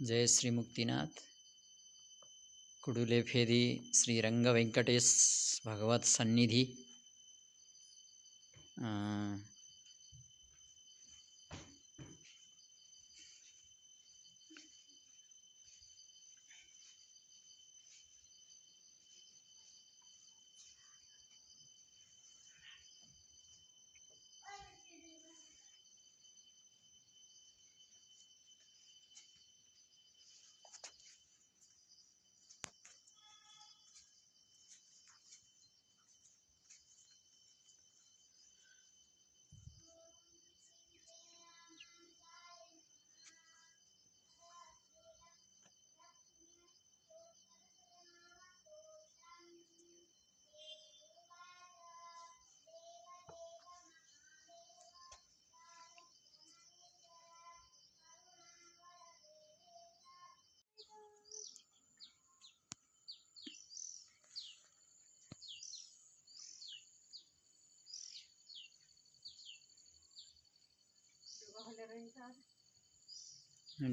जय श्री मुक्तिनाथ कुडुले फेदी श्री रंग वेंकटेश भगवत सन्निधि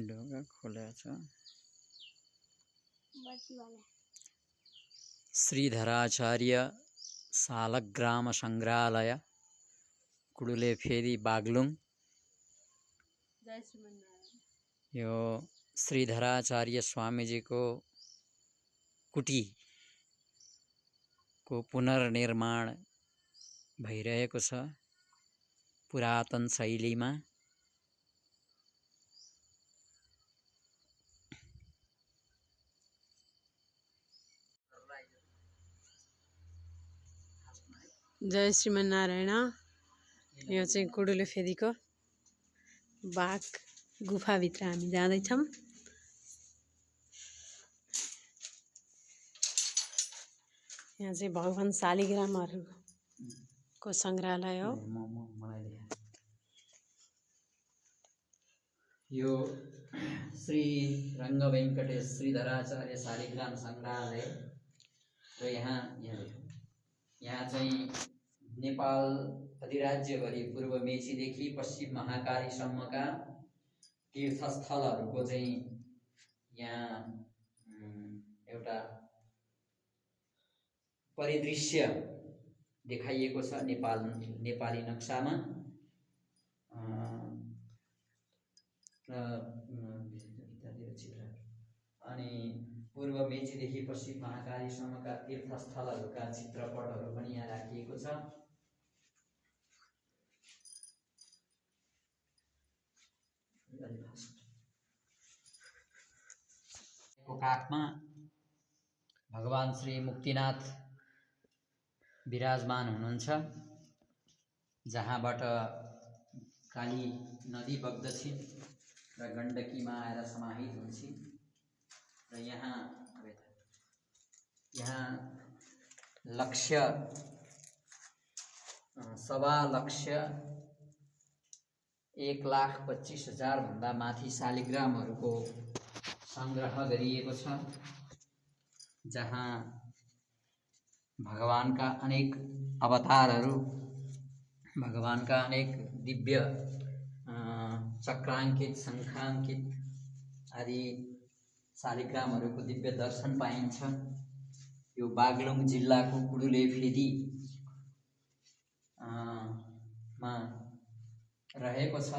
ढोका खोला छ। श्रीधराचार्य सालग्राम संग्रहालय कुडुले फेदी बागलुङ। यो श्रीधराचार्य स्वामीजीको कुटी को पुनर्निर्माण भइरहेको छ पुरातन शैलीमा। जय श्रीमन्नारायण। यो चाहिँ कुडुले फेदीको बाघ गुफाभित्र हामी जाँदैछौँ। यहाँ चाहिँ भगवान शालिग्रामहरूको सङ्ग्रहालय हो। यो श्री रंग वेंकटेश श्रीधराचार्य शालिग्राम संग्रहालय र यहाँ चाहिँ नेपाल अधिराज्यभरि पूर्व मेचीदेखि पश्चिम महाकालीसम्मका तीर्थस्थलहरूको चाहिँ यहाँ एउटा परिदृश्य देखाइएको छ नेपाली नक्सामा। अनि पूर्व मेचीदेखि पश्चिम महाकालीसम्मका तीर्थस्थलहरूका चित्रपटहरू पनि यहाँ राखिएको छ। को काखमा भगवान श्री मुक्तिनाथ विराजमान हुनुहुन्छ, जहाँबाट काली नदी बग्दछिन् र गण्डकीमा आएर समाहित हुन्छन्। र यहाँ लक्ष्य 1,25,000 भन्दा माथि शालिग्रामहरूको संग्रह गरिएको छ, जहाँ भगवानका अनेक अवतारहरू, भगवानका अनेक दिव्य चक्राङ्कित शङ्खाङ्कित आदि शालिग्रामहरूको दिव्य दर्शन पाइन्छ। यो बागलुङ जिल्लाको कुडुले फेदी मा रहेको छ।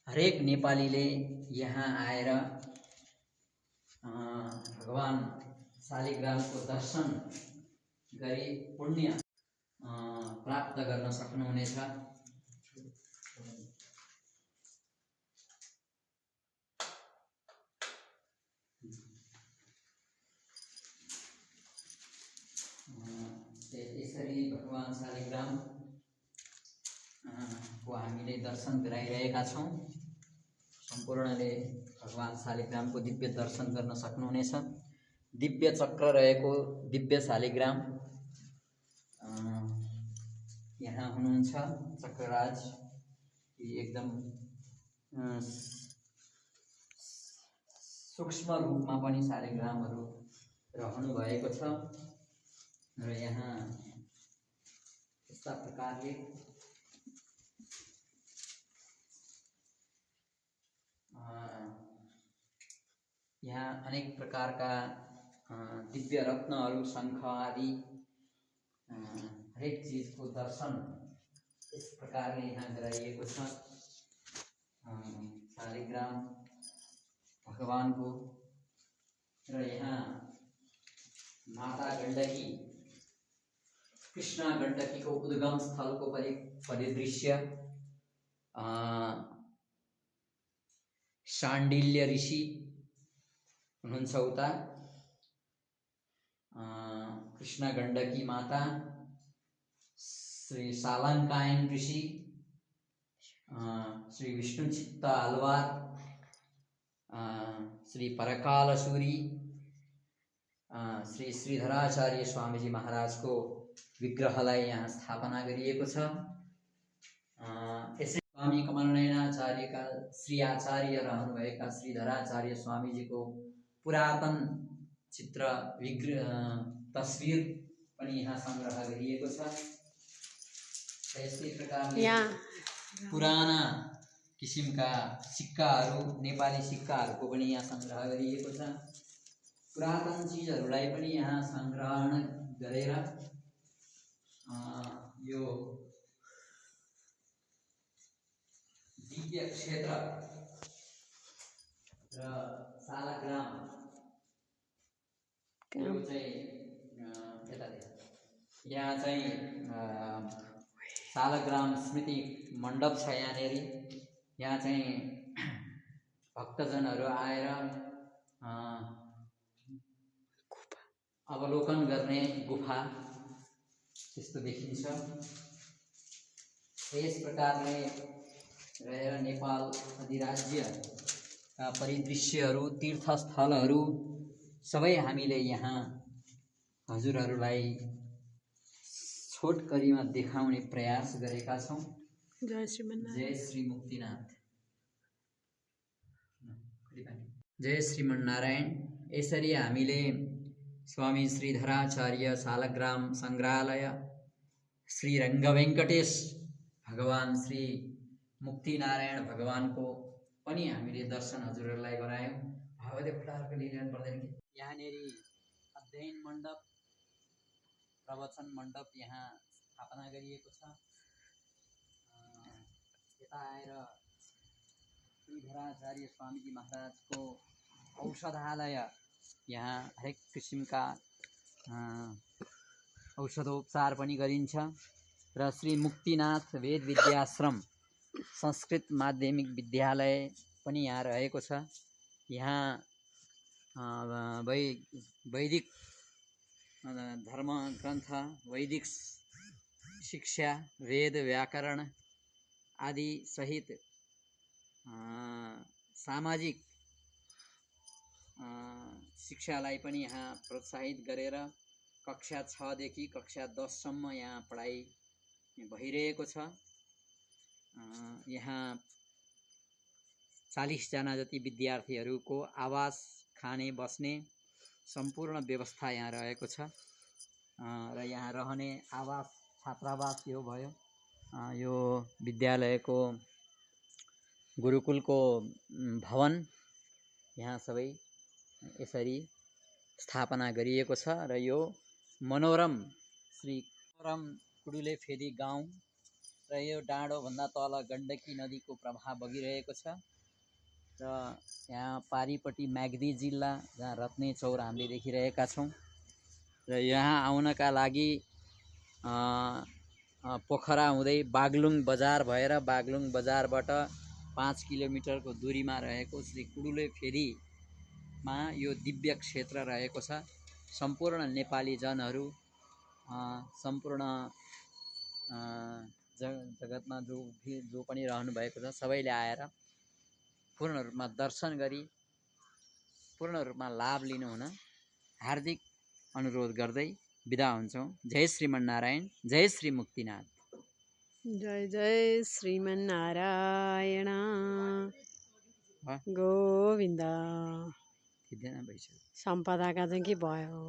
हरेक नेपालीले यहाँ आएर भगवान शालिग्रामको दर्शन गरी पुण्य प्राप्त गर्न सक्नुहुनेछ। यसरी भगवान शालिग्राम को हामीले दर्शन गराइरहेका छौँ। सम्पूर्णले भगवान शालिग्रामको दिव्य दर्शन गर्न सक्नुहुनेछ। दिव्य चक्र रहेको दिव्य शालिग्राम यहाँ हुनुहुन्छ। चक्रराज एकदम सूक्ष्म रूपमा पनि शालिग्रामहरू रहनु भएको छ। र यहाँ यस्ता प्रकारले यहाँ अनेक प्रकारका दिव्य रत्नहरू शङ्ख आदि हरेक चिजको दर्शन यस प्रकारले यहाँ गराइएको छ। शालिग्राम भगवानको र यहाँ माता गण्डकी कृष्णा गण्डकीको उद्गम स्थलको परिदृश्य, शाण्डिल्य ऋषि हुनुहुन्छ उता, कृष्णा गण्डकी माता, श्री सालङ्कायन ऋषि, श्री विष्णु चित्त आलवार, श्री परकालसूरी, श्री श्रीधराचार्य स्वामीजी महाराजको विग्रहलाई यहाँ स्थापना गरिएको छ। यसै स्वामी कमलनयनाचार्यका श्री आचार्य रहनुभएका श्रीधराचार्य स्वामीजीको पुरातन चित्र तस्विर पनि यहाँ सङ्ग्रह गरिएको छ। यस्तै प्रकारले पुराना किसिमका सिक्काहरू, नेपाली सिक्काहरूको पनि यहाँ सङ्ग्रह गरिएको छ। पुरातन चिजहरूलाई पनि यहाँ सङ्ग्रहण गरेर यो दिव्य क्षेत्र र सालग्राम यो चाहिँ यहाँ चाहिँ सालग्राम स्मृति मण्डप छ। यहाँनिर यहाँ चाहिँ भक्तजनहरू आएर अवलोकन गर्ने गुफा त्यस्तो देखिन्छ। यस प्रकारले रहेर नेपाल अधिराज्यका परिदृश्यहरू, तीर्थस्थलहरू सबै हामीले यहाँ हजुरहरूलाई छोटकरीमा देखाउने प्रयास गरेका छौँ। जय श्रीमन्नारायण। जय श्री मुक्तिनाथ। जय श्रीमन्नारायण। यसरी हामीले स्वामी श्रीधराचार्य सालग्राम सङ्ग्रहालय, श्री रङ्गवेङ्कटेश भगवान श्री मुक्तिनारायण भगवानको पनि हामीले दर्शन हजुरहरूलाई गरायौँ। भगवती फुटाहरूको लिइरहनु पर्दैन कि। यहाँनिर अध्ययन मण्डप, प्रवचन मण्डप यहाँ स्थापना गरिएको छ। यता आएर श्रीधराचार्य स्वामीजी महाराजको औषधालय, यहाँ हरेक किसिमका औषधोपचार पनि गरिन्छ। र श्री मुक्तिनाथ वेद विद्याश्रम संस्कृत माध्यमिक विद्यालय पनि यहाँ रहेको छ। यहाँ वैदिक धर्म ग्रन्थ, वैदिक शिक्षा, वेद व्याकरण आदि सहित सामाजिक शिक्षालाई पनि यहाँ प्रोत्साहित गरेर कक्षा 6 देखि कक्षा 10 सम्म यहाँ पढाइ भइरहेको छ। यहाँ 40 जना जति विद्यार्थीहरूको आवास, खाने बस्ने सम्पूर्ण व्यवस्था यहाँ रहेको छ। र यहाँ रहने आवास, छात्रावास यो भयो। यो विद्यालयको गुरुकुलको भवन यहाँ सबै यसरी स्थापना गरिएको छ। र यो मनोरम श्री मनोरम कुडुले फेदी गाउँ र यो डाँडोभन्दा तल गण्डकी नदीको प्रवाह बगिरहेको छ। र यहाँ पारिपट्टि म्याग्दी जिल्ला, जहाँ रत्नेचौर हामीले देखिरहेका छौँ। र यहाँ आउनका लागि पोखरा हुँदै बागलुङ बजार भएर बागलुङ बजारबाट 5 किलोमिटरको दूरीमा रहेको श्री कुडुले फेदीमा यो दिव्य क्षेत्र रहेको छ। सम्पूर्ण नेपाली जनहरू, सम्पूर्ण जगतमा जो पनि रहनु भएको छ सबैले आएर पूर्ण रूपमा दर्शन गरी पूर्ण रूपमा लाभ लिनु हुन हार्दिक अनुरोध गर्दै बिदा हुन्छौँ। जय श्रीमन्नारायण। जय श्री मुक्तिनाथ। जय जय श्रीमन्नारायण गोविन्द। सम्पदाका चाहिँ के भयो।